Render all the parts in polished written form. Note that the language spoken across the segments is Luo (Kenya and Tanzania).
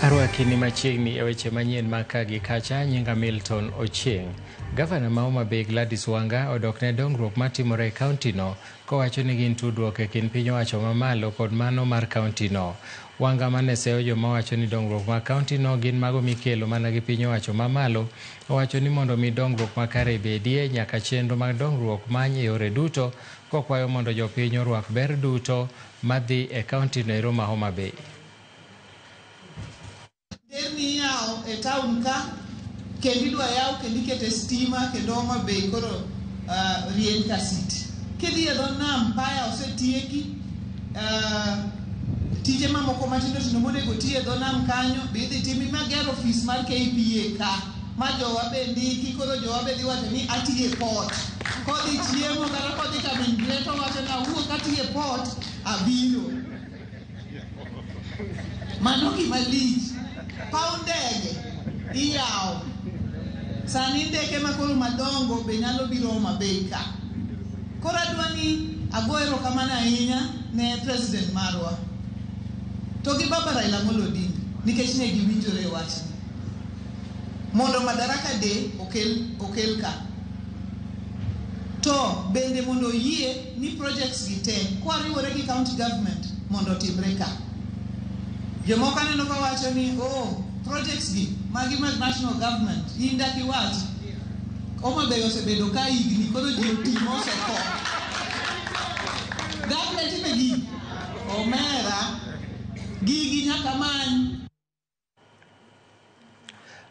Arwaki ni machiegni e weche manyien ma ka gi kacha nyinga Milton Ochieng. Gavana ma Homa Bay Gladys Wanga odok ne dongruok matimore e kaunti no kowacho ni gin tudruok e kind piny owacho mamalo kod mano mar kaunti no. Wanga mane seyo joma wacho ni dongruok mag kaunti no gin mago mikelo mana gi piny owacho mamalo owacho ni mondo mi dongruok makare bedie nyaka chenro mag dongruok many e yore duto kokwayo mondo jopiny orwak ber duto madhi e kaunti no ero ma Homa Bay. Nderni iyawo e town ka kendo idwa yaw kendo ikete stima kendo Homa Bay koro rieny ka city. Kidhi e dho nam paya osetieki tije mamoko matindo tindo monego ti e dho nam kanyo be idhi timi mager ofis mar KPA ka ma jowa be ndiki koro jowa be dhi wacho ni atiyo e port kodhi chiemo kata kodhi ka min to wacho ni awuok atiyo e port abiro. Mano gima lich. Paw ndege iyawo. Sani ndeke makoro madongo be nyalo biro Homa Bay ka. Koro adwa ni ago erokamano ahinya ne president marwa to gi baba Raila Amolo Odinga nikech ne giwinjore e wachni mondo Madaraka Day okel ka. To bende mondo oyie ni projects gi te kwariwore gi county government mondo otimre ka. Jomoko aneno ka wacho ni oh, projects gi magi mag national government in dak iwachi. Homa Bay osebedo ka higni koro ji oti mosetho. Dak ne time gigi. Omera, gigi nyaka many.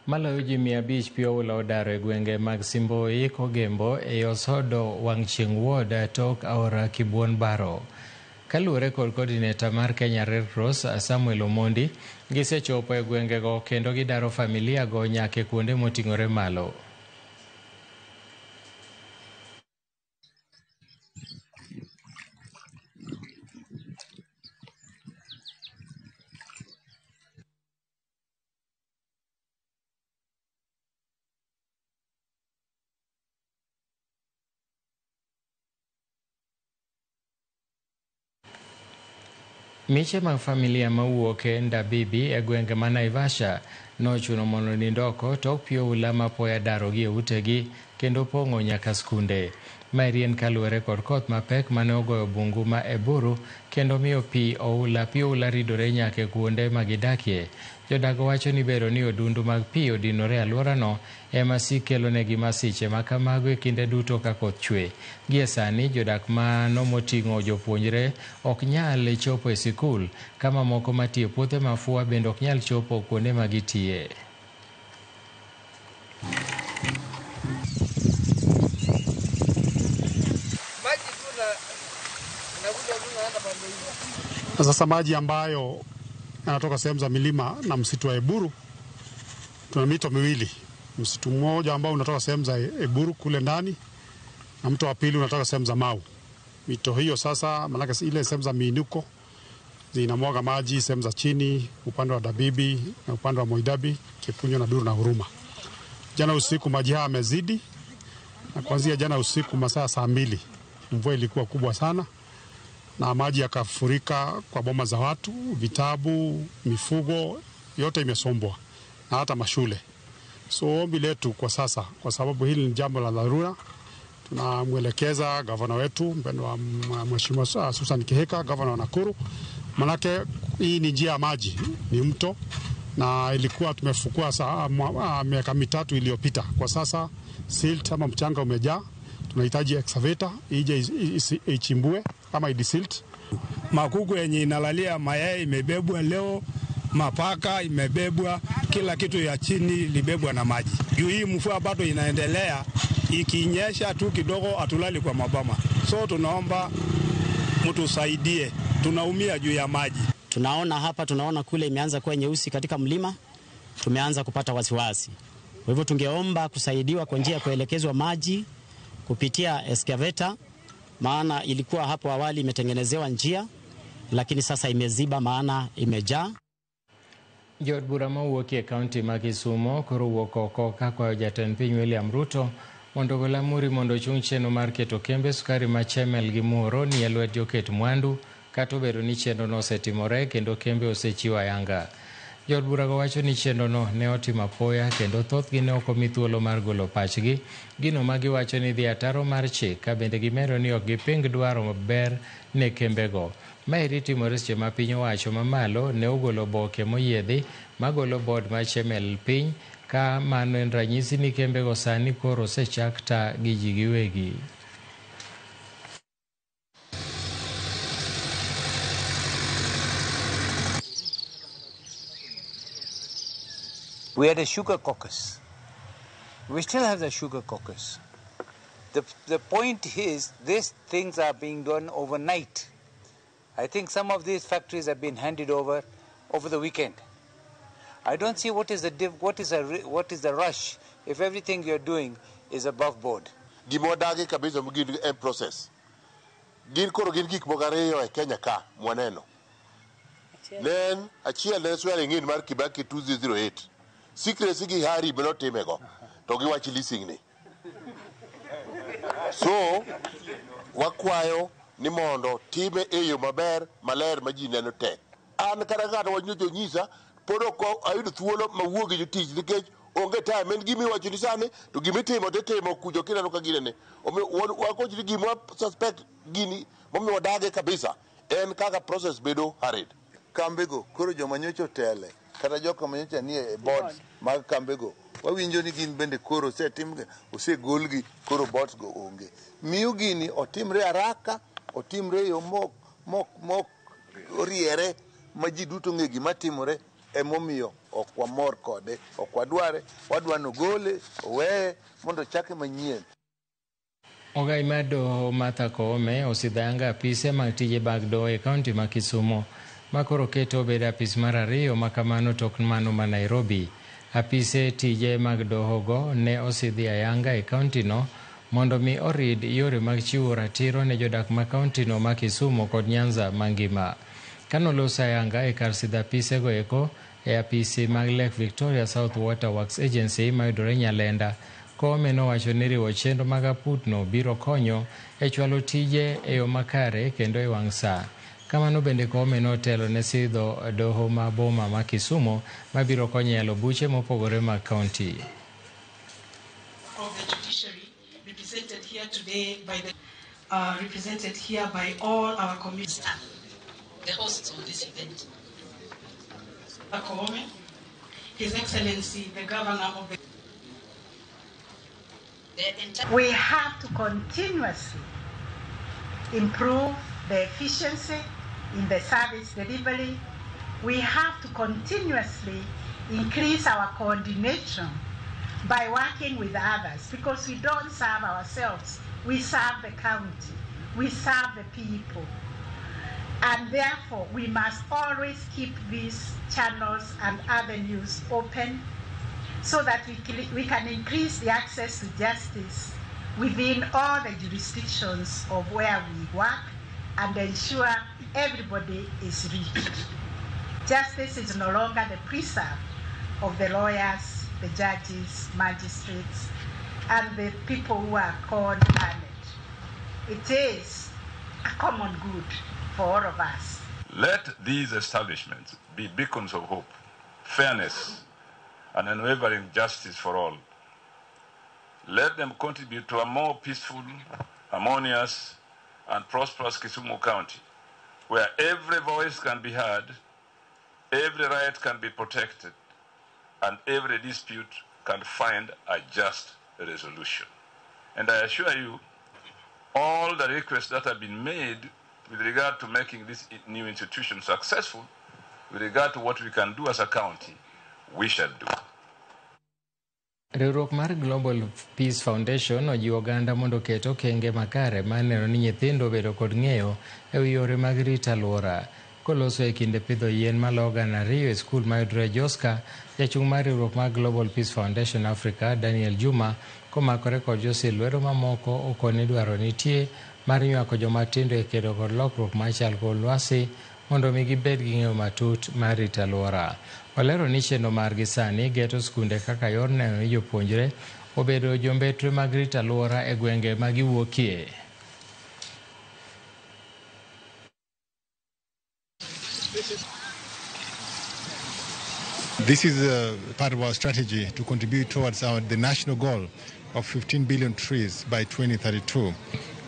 Maloyo ji 500 pi oula odaro e gwenge mag Simboi Kogembo e Osodo wang' chieng' ward tok aora Kibuon Baro. Kaluwore kod coordinator mar Kenya Red Cross Samuel Omondi, gisechopo e gwengego kendo gidaro familia go nyaka e kuonde moting'ore malo. Miche mag familia mawuok e Ndabibi e gwenge ma Naivasha nochuno mondo nind oko tok pi oula mapoya darogi e utegi kendo pong'o nyaka skunde. Maeri en kaluwore kod koth mapek mane ogoyo bungu ma Eburu kendo miyo pi oula ridore nyaka e kuonde ma gidakie. Jodak wacho ni bedo ni odundu mag pi odinore e alworano ema sik kelonegi masiche ma kamago e kinde duto ka koth chwe. Gie sani jodak mano moting'o jopuonjre ok nyal chopo e sikul ka mamoko matiyo e puothe mafua bende ok nyal chopo kuonde ma gitiye. Sasa maji ambayo yanatoka sehemu za milima na msitu wa Eburu, tuna mito miwili, msitu mmoja ambao unatoka sehemu za Eburu kule ndani na mto wa pili unatoka sehemu za Mau. Mito hiyo sasa, maanake ile sehemu za miinuko zinamwaga maji sehemu za chini, upande wa Dabibi na upande wa Moidabi, Kipunyo na Duru na Huruma. Jana usiku maji haya yamezidi, na kuanzia jana usiku masaa saa 2 mvua ilikuwa kubwa sana na maji yakafurika kwa boma za watu, vitabu, mifugo yote imesombwa na hata mashule. So ombi letu kwa sasa, kwa sababu hili ni jambo la dharura, tunamwelekeza gavana wetu mpendwa Mheshimiwa Susan Kihika, gavana wa Nakuru, manake hii ni njia ya maji, ni mto, na ilikuwa tumefukua miaka 3 iliyopita. Kwa sasa silt ama mchanga umejaa, tunahitaji excavator ije ichimbue ama idisilt. Makuku yenye inalalia mayai imebebwa leo, mapaka imebebwa, kila kitu ya chini libebwa na maji. Juu hii mvua bado inaendelea, ikinyesha tu kidogo hatulali kwa maboma. So tunaomba mtusaidie, tunaumia juu ya maji. Tunaona hapa, tunaona kule imeanza kuwa nyeusi katika mlima, tumeanza kupata wasiwasi. Kwa hivyo tungeomba kusaidiwa kwa njia ya kuelekezwa maji kupitia excavator, maana ilikuwa hapo awali imetengenezewa njia lakini sasa imeziba maana imejaa. Jood bura mawuok e kaunti ma Kisumo koro wuok oko kakwayo jatend piny William Ruto mondo ogol amuri mondo ochung chenro mar keto kembe sukari ma Chemel gi Muhoroni e lwet joket mwandu, kata obedo ni chenrono osetimore kendo kembe osechiwo ayanga. Jood burago wacho ni chenrono ne otimo apoya kendo thothgi ne ok omi thuolo mar golo pachgi. Gino ma giwacho ni dhi ataro mar chik ka bende gimedo ni ok giping dwaro maber ne kembego. Maeri timore seche ma piny owacho mamalo ne ogolo oboke moyiedhi magolo board mar Chemel piny ka mano en ranyisi ni kembego sani koro osechak ta gi ji giwegi. We had a sugar caucus. We still have the sugar caucus. The point is, these things are being done overnight. I think some of these factories have been handed over the weekend. I don't see what is the rush if everything you're doing is above board. Gima wadagi kabisa gin en process. Gin koro gin gik moko ariyo e Kenya ka mwaneno. Ne achiel ne swearing in mar Kibaki 2008. Secrecy gi hari be notimego to giwach leasing ni. So wakwayo ni mondo time e yo maber maler ma ji neno te. An kata ng'ato wach nyocha onyisa pod ok ayudo thuolo mawuo gi jotich nikech onge time. En gima iwacho ni sani to gimitimo titimo kucho kineno ka ginene. Omiyo wakoch ni gima suspect gini momiyo wadage kabisa en kaka process bedo hurried. Kambego koro joma nyocha otele kata joka manyocha nie e boards mag kambego wawinjo ni gin bende koro osetimgi osegolgi koro boards go onge. Miyo gini otimre haraka, otimre yo mok oriere ma ji duto ng'e gima timore, emomiyo ok wamor kode, ok wadware, wadwa nogole, oweye mondo ochake manyien. Ogai mar doho Martha Koome osidho ayanga apise mag tije mag doho e kaunti ma Kisumu ma koro keto obed apis mar ariyo ma kamano tok mano ma Nairobi. Apise tije mag doho go ne osidhi ayanga e kaunti no mondo mi orid yore mag chiwo ratiro ne jodak ma kaunti no ma Kisumu kod Nyanza mangima. Kanoloso ayanga e kar sidho apise go eko e apisi mag Lake Victoria South Water Works Agency mayudore Nyalenda, Koome nowacho ni riwo chenro mag aputno biro konyo e chwalo tije e yo makare kendo e wang' saa. Kamano bende Koome notelo ne sidho doho ma boma ma Kisumu mabiro konyo e yalo buche mopogore mag kaunti. Of the judiciary represented here today by the represented here by all our commissioners, the hosts of this event. Koome, His Excellency the Governor of the We have to continuously improve the efficiency in the service delivery. We have to continuously increase our coordination by working with others, because we don't serve ourselves, we serve the county, we serve the people. And therefore, we must always keep these channels and avenues open so that we can increase the access to justice within all the jurisdictions of where we work and ensure everybody is reached. Justice is no longer the preserve of the lawyers, the judges, magistrates, and the people who are called learned. It is a common good for all of us. Let these establishments be beacons of hope, fairness, and unwavering justice for all. Let them contribute to a more peaceful, harmonious, and prosperous Kisumu County, where every voice can be heard, every right can be protected, and every dispute can find a just resolution. And I assure you, all the requests that have been made with regard to making this new institution successful, with regard to what we can do as a county, we shall do. Riwruok mar Global Peace Foundation ojiwo oganda mondo oket okenge makare mar neno ni nyithindo obedo kod ng'eyo e wi yore mag rito alwora. Koloso e kinde pidho yien maloyo 2,000 e skul mayudore Joska, jachung' mar riwruok mar Global Peace Foundation Africa, Daniel Juma, komakore kod josil lwedo mamoko okoni dwaro nitie mar nywako joma tindo e kedo kod lokruok mar chal kor lwasi mondo mi gibed gi ng'eyo matut mar rito alwora. Olero ni chenro margi sani geto skunde kaka yor neno ni jopuonjre obedo jombetre mag rito alwora e gwenge ma giwuokie. This is a part of our strategy to contribute towards the national goal of 15 billion trees by 2032.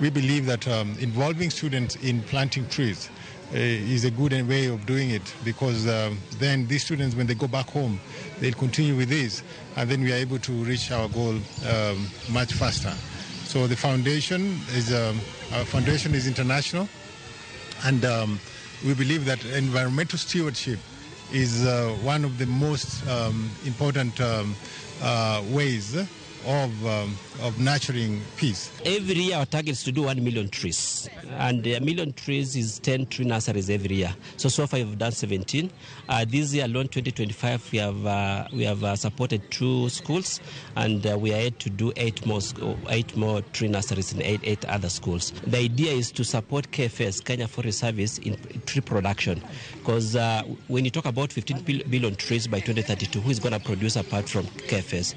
We believe that involving students in planting trees is a good way of doing it, because then these students, when they go back home, they'll continue with this, and then we are able to reach our goal much faster. So the foundation is our foundation is international, and we believe that environmental stewardship is one of the most important ways of nurturing peace. Every year our target is to do 1 million trees, and 1 million trees is 10 tree nurseries every year. So far we've done 17. This year alone, 2025, we have supported 2 schools, and we are yet to do 8 more tree nurseries in eight other schools. The idea is to support KFS, Kenya Forest Service, in tree production, because when you talk about 15 billion trees by 2032, who is going to produce apart from KFS?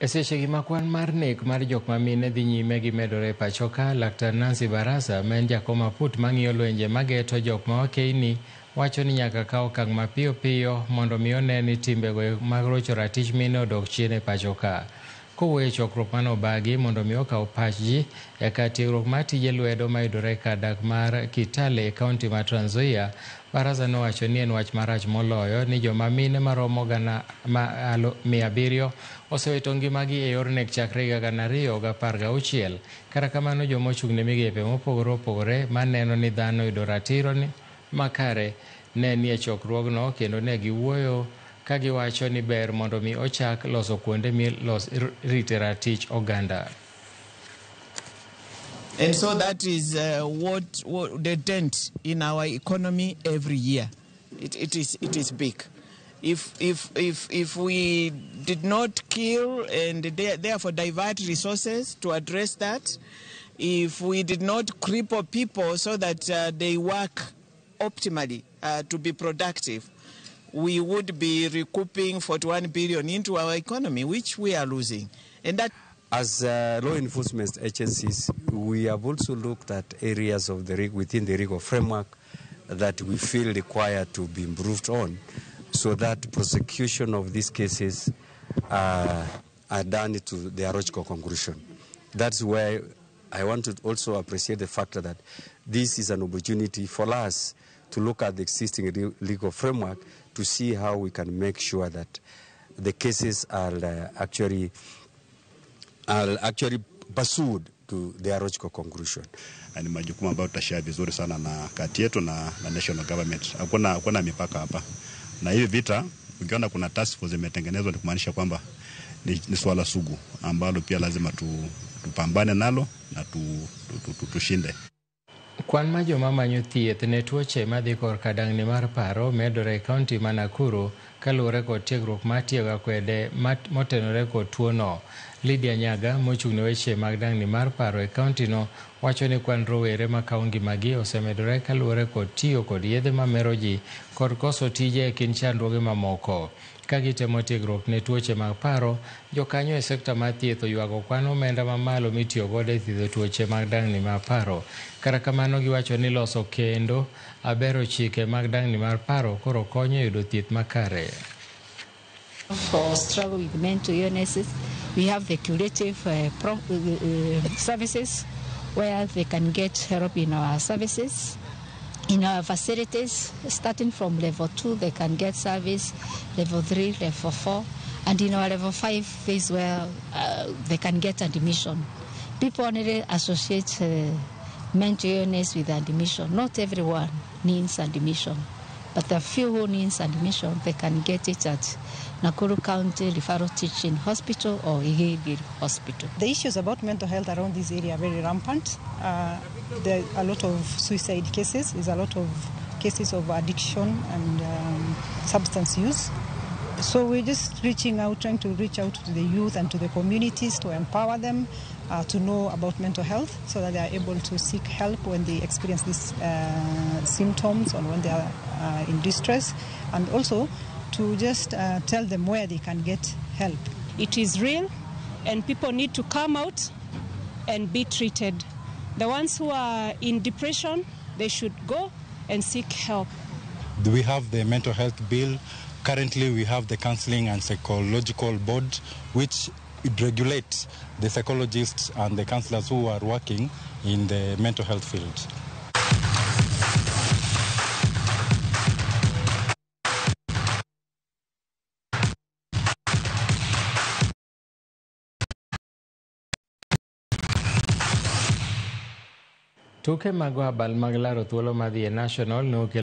E sechegi ma kwan mar nek mar jok ma mine dhi nyime gi medore e pacho ka, Laktar Nancy Barasa ma en jakom aput mang'iyo lwenje mageto jok ma wakeini wacho ni nyaka kaw okang' mapiyo piyo mondo mi one ni timbego mag rocho ratich mine odok chien e pacho ka. Kowuoyo e chokruok mane obagi mondo mi okaw pach ji e kar tiegruok mar tije lwedo mayudore e kar dak mar Kitale e kaunti ma Trans Nzoia, Barasa nowacho ni en wach marach moloyo ni joma mine maromo 700 osewito ngimagi e yor nek chakre higa 2016. Kata kamano, joma ochung' ne migepe mopogore opogore maneno ni dhano oyudo ratiro makare ne nie chokruogno kendo ne giwuoyo ka giwacho ni ber mondo mi ochak loso kuonde mirite ratich oganda. And so that is what the dent in our economy every year. It is big. If we did not kill and therefore divert resources to address that, if we did not cripple people so that they work optimally to be productive, we would be recouping 41 billion into our economy, which we are losing. And that, as law enforcement agencies, we have also looked at areas of the within the legal framework that we feel require to be improved on, so that prosecution of these cases are done to their logical conclusion. That's why I want to also appreciate the fact that this is an opportunity for us to look at the existing legal framework to see how we can make sure that the cases are actually pursued to their logical conclusion. Ni majukumu ambayo tutashare vizuri sana na kati yetu na national government. Hakuna mipaka hapa. Na hivi vita ukiona kuna task force imetengenezwa ni kumaanisha kwamba ni swala sugu ambalo pia lazima tupambane nalo na tushinde. Kwan ma joma manyo thieth ne tuoche madhi korka dang'ni mar paro medore e kaunti ma Nakuru kaluwore kod tiegruok mar tiyo akwede motenore kod tuono. Lydia Nyaga mochung' ne weche mag dang'ni mar paro e kaunti no wacho ni kwan rowere makawo ngimagi osemedore kaluwore kod tiyo kod yedhe mamero ji kod koso tije e kind chandruoge mamoko. Ka gitemo tiegruok ne tuoche mag paro, jokanyo e sekta mar thieth oywago kwan omenda mamalo mitiyo godo e thiedho tuoche mag dang'ni mar paro. Kata kamano, giwacho ni loso kendo abero chike mag dang'ni mar paro koro konyo e yudo thieth makare. For struggle with mental illnesses, we have the curative services where they can get help in our services. In our facilities, starting from level 2, they can get service, level 3, level 4, and in our level 5 phase where they can get admission. People only associate mental illness with admission. Not everyone needs admission, but the few who needs admission, they can get it at Nakuru County Referral Teaching Hospital or Gilgil Hospital. The issues about mental health around this area are very rampant. There are a lot of suicide cases, there's a lot of cases of addiction and substance use. So we're just reaching out, trying to reach out to the youth and to the communities to empower them to know about mental health so that they are able to seek help when they experience these symptoms or when they are in distress, and also to just tell them where they can get help. It is real, and people need to come out and be treated. The ones who are in depression, they should go and seek help. We have the mental health bill. Currently, we have the Counseling and Psychological Board, which it regulates the psychologists and the counselors who are working in the mental health field. Tuke mag abal mag laro thuolo madhi e National ne okelo